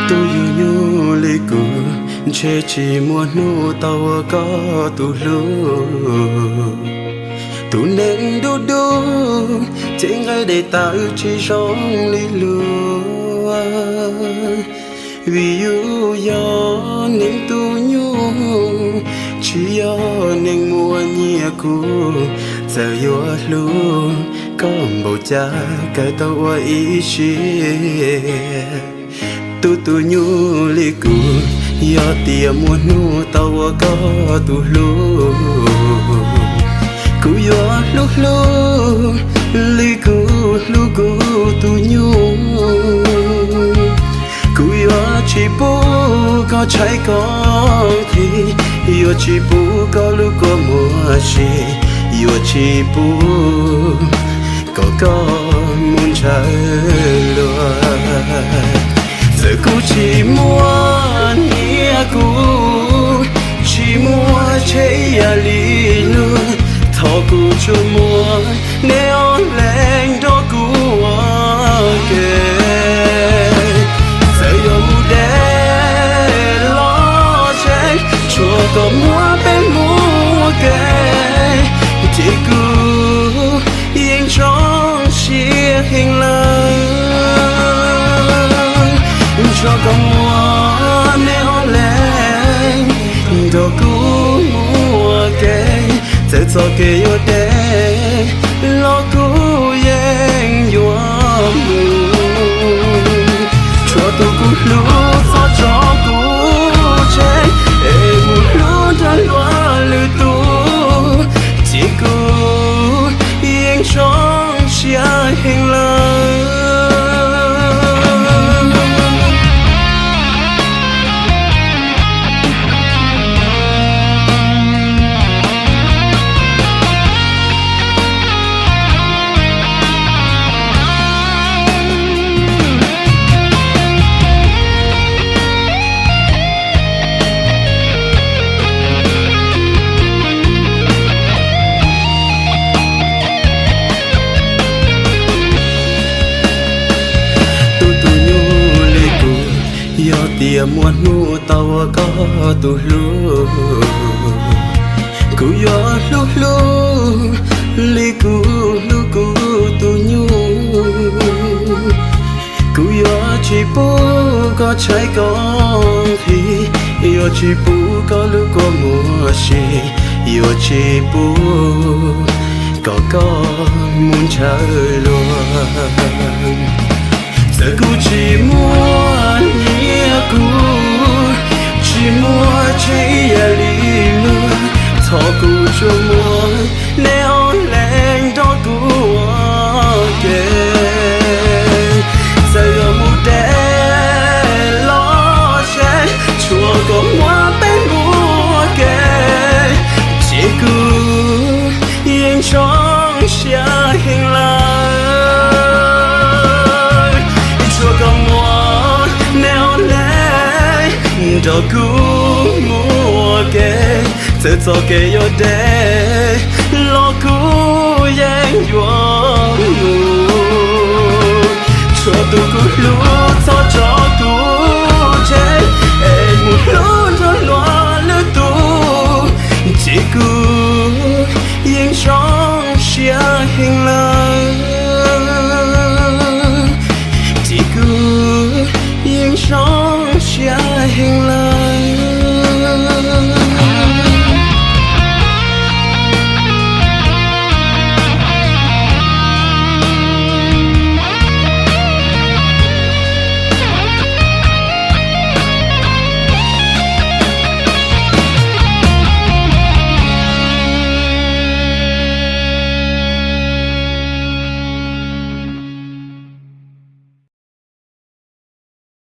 Tus yug nyuj li kuv, ntshe tsis muaj hnub tau ua koj tus hlub. Tus neeg dub dub, cev nqaij dej tawv tsis zoo li luag. Vim yus yog neeg tus nyuj, tsis yog neeg muaj nyiaj kuv, txawm yuav hlub koj npaum cas kawg tau ua ib siab. Tus tus nyuj li kuv, yog tias muaj hnub tau ua koj tus hlub, kuv yuav hlub hlub li kuv hlub kuv tus nyuj. Kuv yuav tsis pub koj tshaib koj nqhis, yuav tsis pub koj lub kua muag si, yuav tsis pub kom koj mus ntshaw luag. Txawm kuv tsis muaj nyiaj kuv, tsis muaj tsheb ib yam li luag, thov kuv tsuas muab neb ob leeg nrog kuv ua ke. Txawm yuav mus deb los tseeb, tsuas kom muab peb mus ua ke, ces kuv yeej zoo siab heev lawm. Tsuas kom muab neb ob leeg nrog kuv mus ua ke, txawm txoj kev yuav deb los kuv yeej yuav mus. Tsuas tus kuv hlub txhob tso kuv tseg, es mus hlub nrog luag lwm tus, ces kuv yeej zoo siab heev lawm. Tus tus nyuj li kuv, yog tias muaj hnub tau ua koj tus hlub, kuv yuav hlub hlub li kuv hlub kuv tus nyuj. Kuv yuav tsis pub koj tshaib koj nqhis, yuav tsis pub koj lub kua muag si, yuav tsis pub kom koj mus ntshaw luag. Txawm kuv tsis muaj nyiaj kuv, tsis muaj tsheb ib yam li luag, thov kuv tsuas muab neb ob leeg nrog kuv ua ke. Txawm yuav mus deb los tseeb, tsuas kom muab peb mus ua ke, ces kuv yeej zoo siab heev lawm. Tsuas kom muab neb ob leeg nrog kuv mus ua ke, txawm txoj kev yuav deb los kuv yeej yuav mus.